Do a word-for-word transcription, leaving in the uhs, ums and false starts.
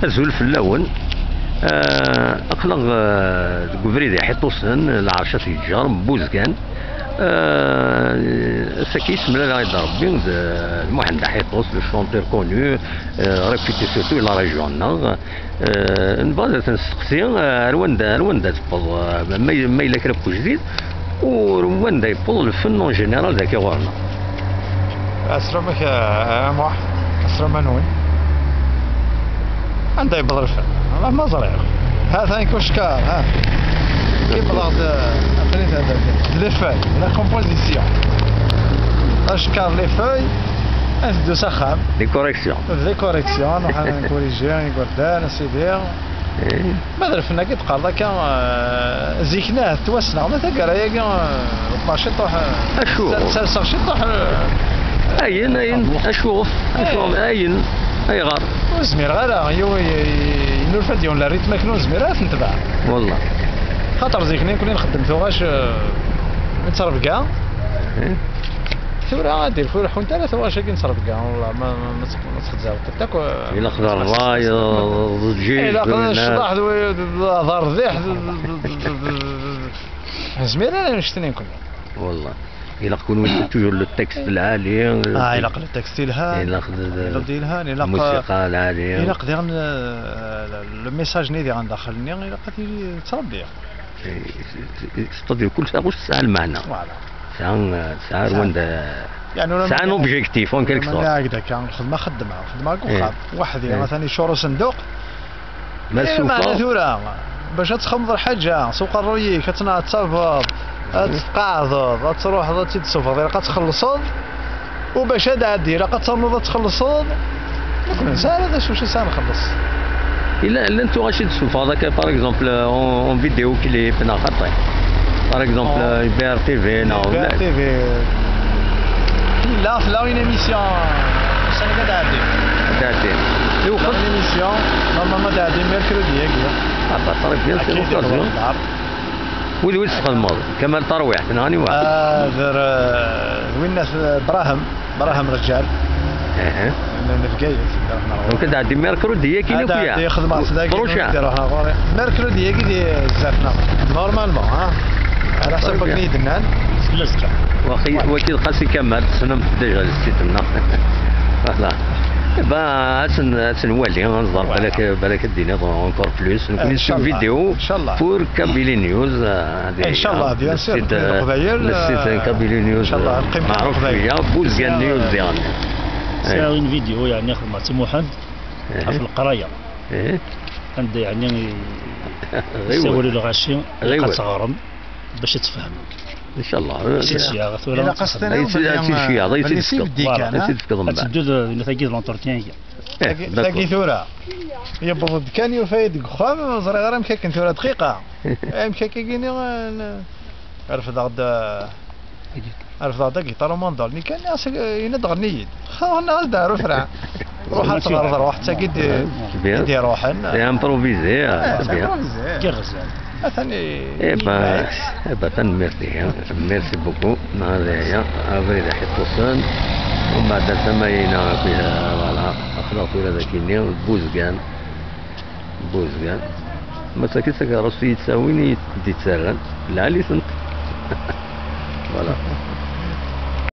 Azul fell-awen. Ah, aql-aɣ, ah, deg ubrid iḥiṭusen, lɛerc at Yeǧǧer, Buzgan. Ah, ass-agi semlaleɣ-d Rebbi d, ah, Muḥend Aḥiṭus, le chanteur connu, ah, réputé surtout i la région-nneɣ. Ah, nebɣa ad t-nesteqsi, ah, ar wanda, ar wanda tewweḍ, ah, ma, ma yella kra n wejdid, u ar wanda yewweḍ lfen en général dagi ɣur-neɣ. Asramek, a Muḥ, asramanwen. Anda yewweḍ lfen? Ala ma ẓriɣ. Ha-t-an kucekar, ha. Kibleɣ-d, aql-i d, d, d les feuilles, la composition. Acekar les feuilles, ad neddu s axxam. Des corrections. Des corrections, nruḥ ad nkuriji igerdan, a sidi. Eh. Ma d lfen-agi d-teqqareḍ akka, eh, zik-nni ahat ttwassneɣ, ma taggara-agi, eh, ḍḍmeɣ ciṭuḥ, eh, Acu? Ser-, serseɣ ciṭuḥ, eh, Ayen, ayen, acuɣef, acuɣef, ayen, ayɣer? Ur zmireɣ ara, yiw-, y-, y-, yennulfa-d yiwen la rythme akken ur nezmir ara ad t-netbeɛ. Wallah. Xaṭer zik-nni nekkni nxeddem tuɣac, eh, nettrebga. Eh. Tura ad d-irfu ur ḥunt ara tuɣac-agi nettrebga, wallah, ma, ma, ma txedzeɣ akk, eh, Ilaq d ṛṛay, d lǧiǧ, ilaq d ccḍeḥ, d wi-, d, d, d rrbiḥ, d, d, d, d, d, d, d, nezmir ara annect-nni nekkni. Wallah. Ilaq kunwi toujours le texte lɛali. Ah, ilaq le texte yelhan. Ilaq d, d, Ilaq d yelhan, ilaq, musiqa lɛali. Ilaq diɣen, euh, le, le message-nni diɣen daxel-nni, ilaq ad yili yettrebbi. Eh, c'est-à-dire, kul taɣect tesɛa lmeɛna. Voilà. Tesɛa, tesɛa ar wanda, tesɛa un objectif, en quelque sorte. Akka, lxedma xeddmeɣ, xeddmeɣ deg uxxam, weḥdi, atan iččur usenduq. Ma Eh, meɛna tura, bac ad txedmeḍ lḥaǧa, s uqerruy-ik, ad tneɛtabeḍ, ad tqeɛdeḍ, ad truḥeḍ, ad tt-id-tessufɣeḍ, ilaq ad txellṣeḍ, u bac ad tɛeddi, ilaq ad ternuḍ ad txellṣeḍ. Nekk ur nesɛi ara d acu, acu i sɛa nxelleṣ. Ila, llan tuɣac i d-tessufɣeḍ akka, par exemple, en, en vidéo clip, neɣ xaṭi. Par exemple, euh, B R T V, neɣ ulac. B R T V. Tella, tella une émission, ussan-agi ad tɛeddi. Ad tɛeddi. Tella une émission, normalement ad tɛeddi mercredi-agi. Ah, bah, très bien, c'est l'occasion. Wid, wid tesxedmeḍ, Kamal Tarwiḥt, neɣ aniwa? Ah, d, euh, d winna, euh, Brahim. Brahim Rǧal. Aha. N, n Bgayet, d Brahim Rǧal. Donc, ad tɛeddi mercredi yakkin akk, ya? Ad tɛeddi, xedmeɣ-tt dagi, prochain. Ad iruḥ ɣur-i. Mercredi-agi di zdat-neɣ. Normalement, ha? Ala ḥsab wakken i yi-d-nnan. Waqi-, waki d Qasi Kamal, tessnem déjà le site-nneɣ. Voilà. Eh ben, ad ten-, ad ten-nwali, ad nẓer, balak, balak ad d-tiniḍ encore plus. Nekkni s une vidéo pour Kabylie News, euh, Inchallah, bien sûr, le site, euh, Kabylie News, euh, معروف شوية, Bouzgan News diɣen. Sɛiɣ une vidéo, yeɛni, xedmeɣ-tt i Muḥend ɣef leqraya. Anda, yeɛni, i-, yessawal i lɣaci, ilaq ad teɣrem bac ad tfehmem. Inchallah. Ad tt-id-ceyɛeɣ tura. Ilaq ad s-tiniḍ belli, belli s ibeddi kan, ha? Ad teddu d, d, tagi d l'entretien-agi. Eh, tagi, d'accord. Tagi tura. Yewweḍ-d kan, yufa-yi deg uxxam, ur ẓriɣ ara amek akken tura dqiqa. Amek akka-gini, eh, n-, refdeɣ-d, eh, refdeɣ-d agiṭar umandal. Nekk, yenna-d ɣenni-yi-d. Xa, ɣennaɣ-as-d ar ufran. Ruḥ ad tɣerḍ, ruḥ, d tagi d-, i d-iruḥen. C'est improvisé, eh, c'est bien. Improvisé. Gerrez. Atan i-, eh ben, eh ben, tanemmirt ihi. Merci beaucoup. Neɣ d aya, abrid iḥiṭusen. Umbeɛd ar tama-ina, voilà, aql-aɣ tura dagi-nni, Buzgan. Buzgan. Ma d tagi d takeṛṛust i yi-d-ttawin, i yi-d-ittarran. Lɛali-tent. Voilà.